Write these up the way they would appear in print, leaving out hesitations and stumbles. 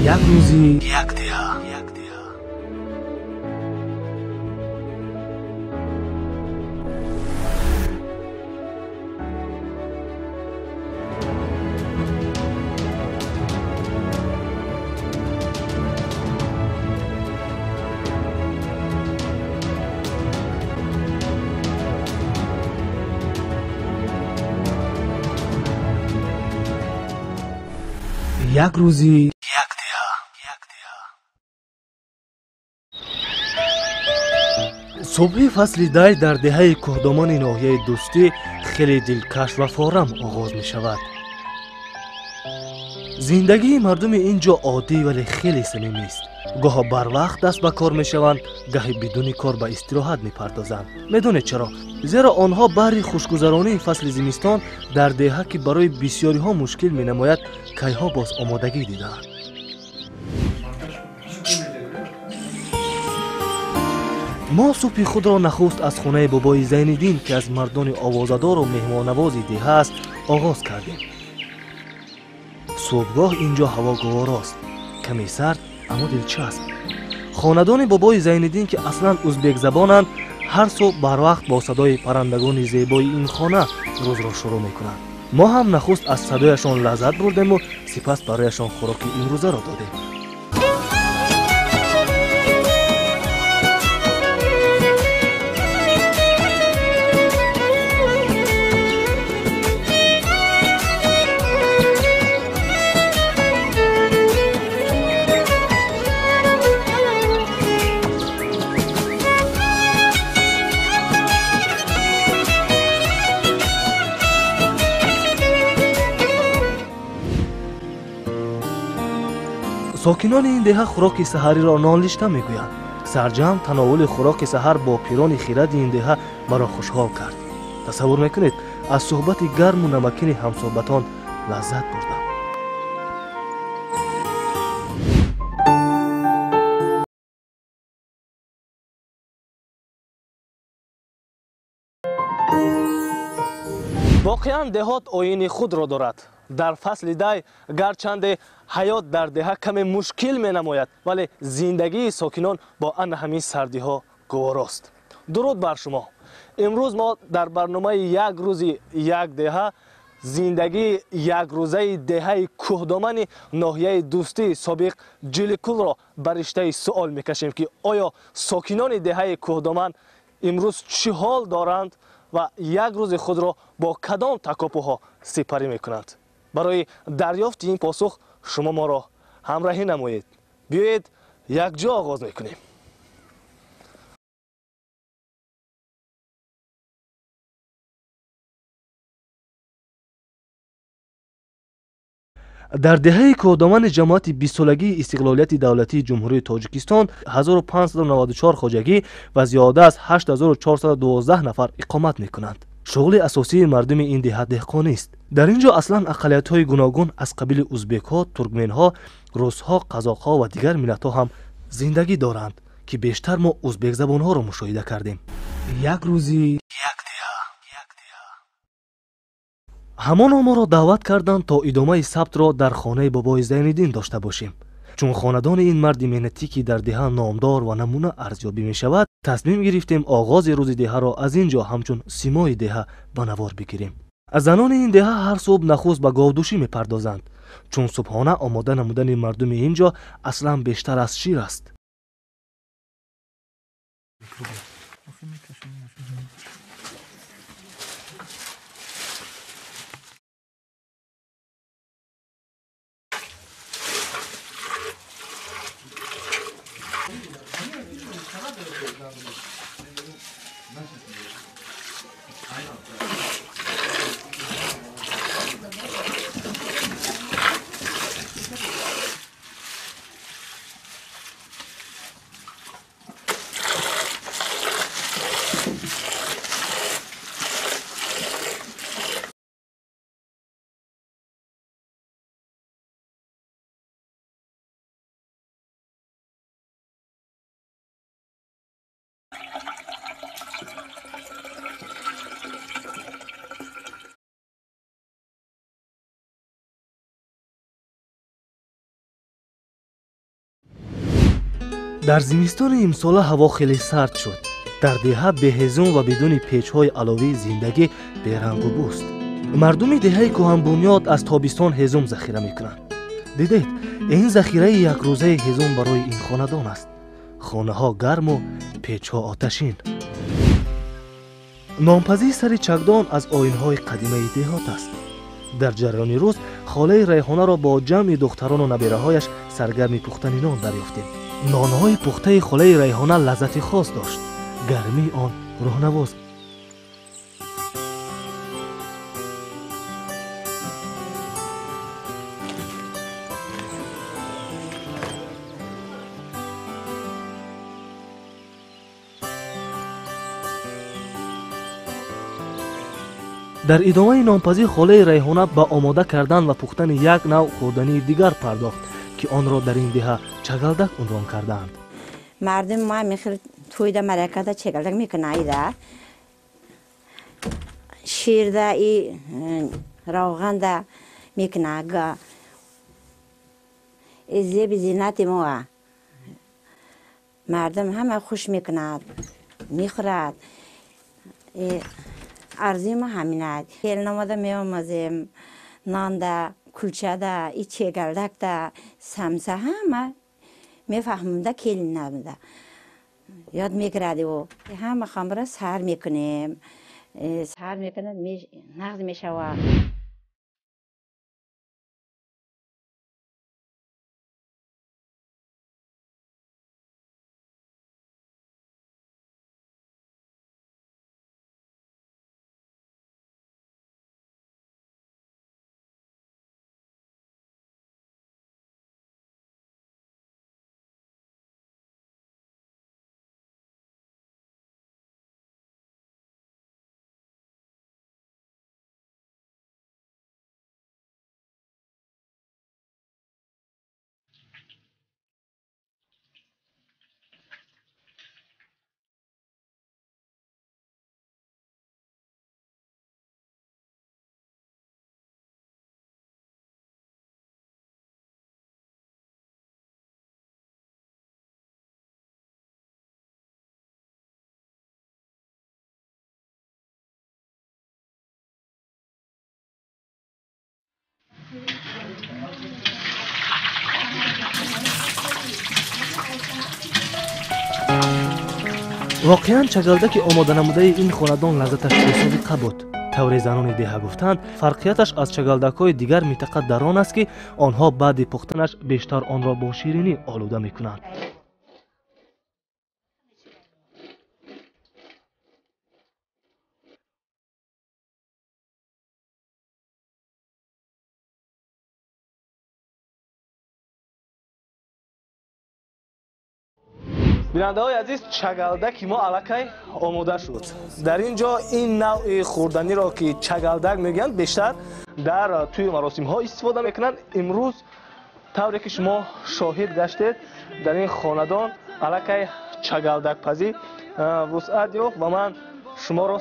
Як рӯзи як деҳа. Як рӯзи як деҳа. Субҳи фасли дай дар деҳаи кӯҳдомони ноҳияи Дӯстӣ хеле дилкаш ва форам оғоз мешавад. Зиндагии мардуми ин ҷо оддӣ, вале хеле самимист. Гоҳо барвақт даст ба кор мешаванд, гаҳи бидуни кор ба истироҳат мепардозанд. Медонед чаро? Зеро онҳо баҳри хушгузаронии фасли зимистон дар деҳа, ки барои бисёриҳо мушкил менамояд, кайҳо боз омодагӣ дидаанд. Мо субҳи худро нахуст аз хонаи бобои Зайниддин, ки аз мардони овозадору меҳмоннавози деҳа аст, оғоз кардем. Субҳгоҳ ин ҷо ҳаво гуворост, каме сард, аммо дилчасп. Хонадони бобои Зайниддин, ки аслан узбекзабонанд, ҳар субҳ барвақт бо садои паррандагони зебои ин хона рӯзро шурӯъ мекунанд. Мо ҳам нахуст аз садояшон лаззат бурдему сипас барояшон хӯроки имрӯзаро додем. Сокинони ин деҳа хӯроки саҳариро нолишта мегӯянд. Сарҷамъ тановули хӯроки саҳар бо пирони хиради ин деҳа маро хушҳол кард. Тасаввур мекунед, аз суҳбати гарму намакини ҳамсӯҳбатон лаззат бурдам. Воқеан деҳот оини худро дорад. Дар фасли дай гарчанде ҳаёт дар деҳа каме мушкил менамояд, вале зиндагии сокинон бо ана ҳамин сардиҳо гуворост. Дуруд бар шумо. Имрӯз мо дар барномаи як рӯзи як деҳа зиндагии якрӯзаи деҳаи кӯҳдомани ноҳияи Дӯстии собиқ Ҷиликулро ба риштаи суол мекашем, ки оё сокинони деҳаи кӯҳдоман имрӯз чӣ ҳол доранд ва як рӯзи худро бо кадом такопӯҳо сипарӣ мекунанд. Барои дарёфти ин посух шумо моро ҳамраҳӣ намоед. Биёед якҷо оғоз мекунем. Дар деҳаи кӯҳдомани ҷамоати бистсолагии истиқлолияти давлатии Ҷумҳурии Тоҷикистон 1594 хоҷагӣ ва зиёда аз 8412 нафар иқомат мекунанд. Шуғли асосии мардуми ин деҳа деҳқонист. Дар ин ҷо аслан ақаллиятҳои гуногун аз қабили узбекҳо, туркменҳо, русҳо, қазоқҳо ва дигар миллатҳо ҳам зиндагӣ доранд, ки бештар мо узбекзабонҳоро мушоҳида кардем. Як рӯзи як деҳа. Ҳамоно моро даъват карданд то идомаи сабтро дар хонаи бобои Зайниддин дошта бошем. Чун хонадони ин марди меҳнатӣ, ки дар деҳа номдор ва намуна арзёбӣ мешавад, тасмим гирифтем оғози рӯзи деҳаро аз ин ҷо ҳамчун симои деҳа ба навор бигирем. Занони ин деҳа ҳар субҳ нахуст ба говдӯшӣ мепардозанд, чун субҳона омода намудани мардуми ин ҷо аслан бештар аз шир аст. Дар зимистони имсола ҳаво хеле сард шуд. Дар деҳа беҳезум ва бидуни печҳои аловӣ зиндагӣ берангу бӯст. Мардуми деҳаи Кӯҳанбунёд аз тобистон ҳезум захира мекунанд. Дидед, ин захираи якрӯзаи ҳезум барои ин хонадон аст. Хонаҳо гарму печҳо оташин. Нонпазии сари чакдон аз оинҳои қадимаи деҳот аст. Дар ҷараёни рӯз холаи Райҳонаро бо ҷамъи духтарону набераҳояш саргарми пухтани нон дарёфтем. Нонҳои пухтаи холаи Райҳона лаззати хос дошт. Гармии он рӯҳнавоз. Дар идомаи нонпазӣ холаи Райҳона ба омода кардан ва пухтани як навъ хӯрдании дигар пардохт, ки онро дар ин деҳа чагалдак унвон кардаанд. Мардум ма мехел тӯйда маракада чагалдак мекунаида, ширда и равғанда мекунага. Зеби зинати моа мардум ҳама хуш мекунад, мехӯрад. Арзуи ма ҳамин аст. Келномада меомазем, нонда, кулчада, и чегалдакда, самса ҳама мефаҳмда, келинамда ёд мегирад ӯ. Ҳама хамра сар мекунем, сар мекунад, нағз мешавад. Воқеан чагалдаки омоданамудаи ин хонадон лаззаташ бесобиқа буд. Тавре занони деҳа гуфтанд, фарқияташ аз чагалдакҳои дигар минтақа дар он аст, ки онҳо баъди пухтанаш бештар онро бо ширинӣ олуда мекунанд. Бинандаҳои азиз, чагалдаки мо аллакай омода шуд. Дар ин ҷо ин навъи хӯрданиро, ки чагалдак мегӯянд, бештар дар тӯи маросимҳо истифода мекунанд. Имрӯз тавре ки шумо шоҳид гаштед, дар ин хонадон аллакай чагалдакпазӣ вусъат ёфт ва ман шуморо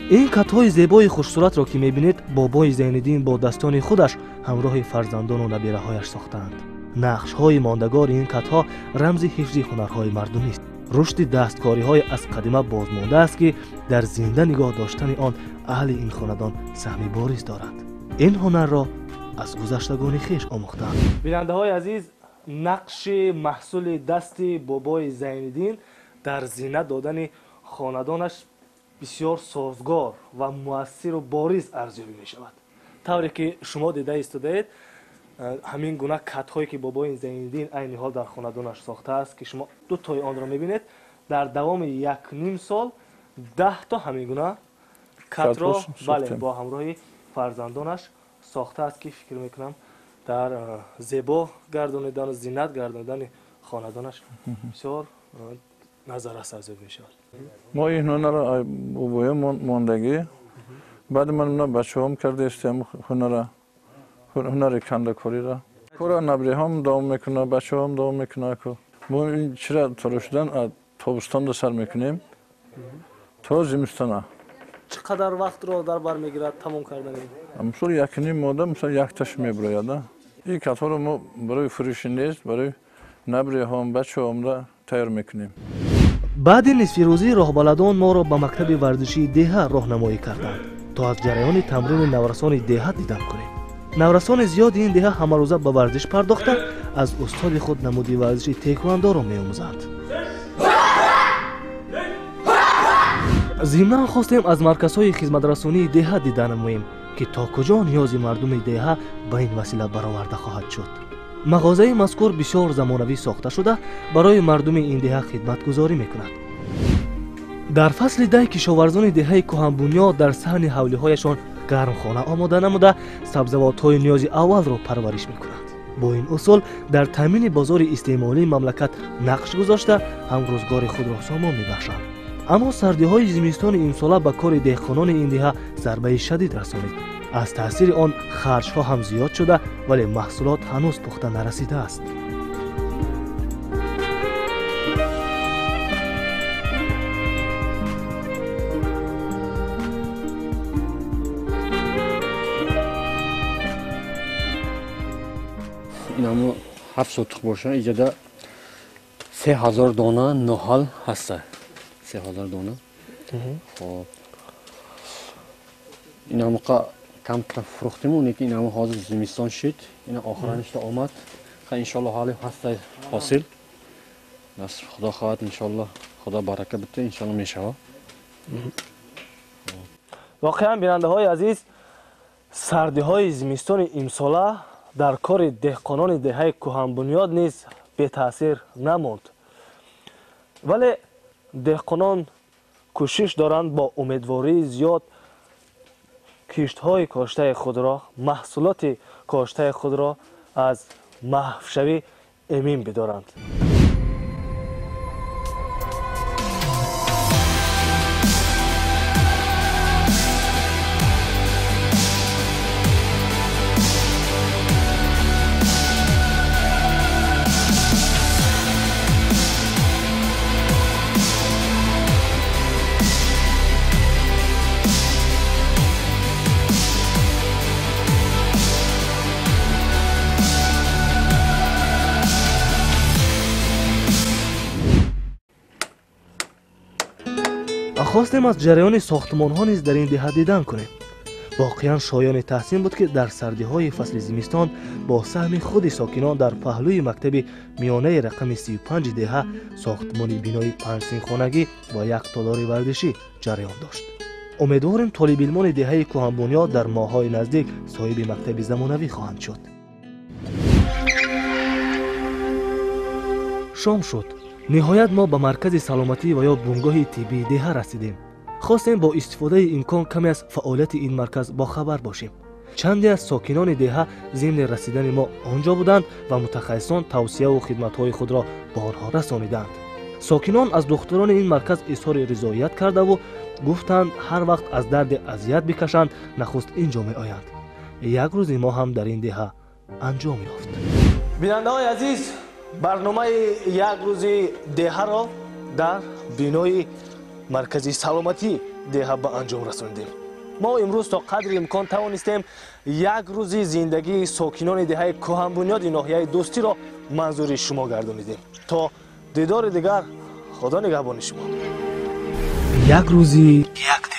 Ин катҳои зебои хушсуратро ки мебинед, бобои Зайниддин бо дастони худаш ҳамроҳи фарзандону набираҳояш сохтаанд. Нақшҳои мондагори ин катҳо рамзи ҳифзи ҳунарҳои мардумист. Рушди дасткориҳои аз қадима бозмондааст, ки дар зинда нигоҳ доштани он аҳли ин хонадон саҳми бориз дорад. Ин ҳунарро аз гузаштагони хеш омӯхтаанд. Бинандаҳои азиз, нақши маҳсули дасти бобои Зайниддин дар зинат додани хонадонаш бисёр созгор ва муассиру бориз арзёбӣ мешавад. Тавре ки шумо дида истодаед, ҳамин гуна катҳое ки бобои Зайниддин айни ҳол дар хонадонаш сохтааст, ки шумо ду тои онро мебинед, дар давоми 1.5 сол 10 то ҳамин гуна катро бале бо ҳамроҳи фарзандонаш сохтааст, ки фикр мекунам дар зебо гардонидану зинат гардонидани хонадонаш бисёр назаррас арзёбӣ мешавад. Мо ин ҳунарро бобоям мондагӣ, баъд ман бачаҳом кардаистем ҳунара, ҳунари кандакориро. Кора набриҳом давом мекунад, бачаҳом давом мекунад. Мо ин чира тарошидан аз тобистонда сар мекунем то зимистона. Чӣ қадар вақтро дар бар мегирад тамом кардани? Мисол 1.5 моҳда мисол якташ мебирояд. Ин катҳоро мо барои фурӯши нест, барои набриҳом, бачаҳомда тайёр мекунем. Баъди нисфирӯзӣ роҳбаладон моро ба мактаби варзишии деҳа роҳнамоӣ карданд, то аз ҷараёни тамрини наврасони деҳа дидан кунем. Наврасони зиёди ин деҳа ҳамарӯза ба варзиш пардохта, аз устоди худ намуди варзиши теквандоро меомӯзанд. Зимнан хостем аз марказҳои хизматрасонии деҳа дида намоем, ки то куҷо ниёзи мардуми деҳа ба ин васила бароварда хоҳад шуд. Мағозаи мазкур бисёр замонавӣ сохта шуда, барои мардуми ин деҳа хидматгузорӣ мекунад. Дар фасли дай кишоварзони деҳаи Кӯҳанбунёд дар саҳни ҳавлиҳояшон гармхона омода намуда, сабзавотҳои ниёзи аввалро парвариш мекунанд. Бо ин усул дар таъмини бозори истеъмолии мамлакат нақш гузошта, ҳам рӯзгори худро сомон мебахшанд. Аммо сардиҳои зимистони имсола ба кори деҳқонони ин деҳа зарбаи шадид расонид. Аз таъсири он харҷҳо ҳам зиёд шуда, вале маҳсулот ҳанӯз пухта нарасидааст. Инамо 7 сотиқ боша, иҷода 3000 дона ноҳал ҳаста. 3000 дона. Хоб. Инамоқа камтар фурӯхтему, лекин инамо ҳозир зимистон шид, ина охираништа омад. Иншолло ҳали ҳаста ҳосил. Насиб Худо хоҳад, иншолло Худо барака бите, иншолло мешава. Воқеан бинандаҳои азиз, сардиҳои зимистони имсола дар кори деҳқонони деҳаи Кӯҳанбунёд низ бетаъсир намонд. Вале деҳқонон кӯшиш доранд бо умедвории зиёд киштҳои коштаи худро, маҳсулоти коштаи худро аз маҳвшавӣ эмин бидоранд. Хостем аз ҷараёни сохтмонҳо низ дар ин деҳа дидан кунем. Воқеан шоёни таҳсин буд, ки дар сардиҳои фасли зимистон бо саҳми худи сокинон дар паҳлӯи мактаби миёнаи рақами 35 деҳа сохтмони бинои 5 синфхонагӣ ва як толори варзишӣ ҷараён дошт. Умедворем, толибилмони деҳаи Кӯҳанбунёд дар моҳҳои наздик соҳиби мактаби замонавӣ хоҳанд шуд. Шом шуд. Ниҳоят мо ба маркази саломатӣ ва ё бунгоҳи тиббии деҳа расидем. Хостем бо истифодаи имкон каме аз фаъолияти ин марказ бохабар бошем. Чанде аз сокинони деҳа зимни расидани мо он ҷо буданд ва мутахассисон тавсияву хидматҳои худро ба онҳо расониданд. Сокинон аз духтурони ин марказ изҳори ризоият кардаву гуфтанд, ҳар вақт аз дарди азият бикашанд, нахуст ин ҷо меоянд. Як рӯзи мо ҳам дар ин деҳа анҷом ёфт. Бинандаҳои азиз, барномаи як рӯзи деҳаро дар бинои маркази саломатӣ деҳа ба анҷом расонидем. Мо имрӯз то қадри имкон тавонистем як рӯзи зиндагии сокинони деҳаи кӯҳанбунёди ноҳияи Дӯстиро манзури шумо гардонидем. То дидори дигар, Худо нигаҳбони шумо. Як рӯзи як.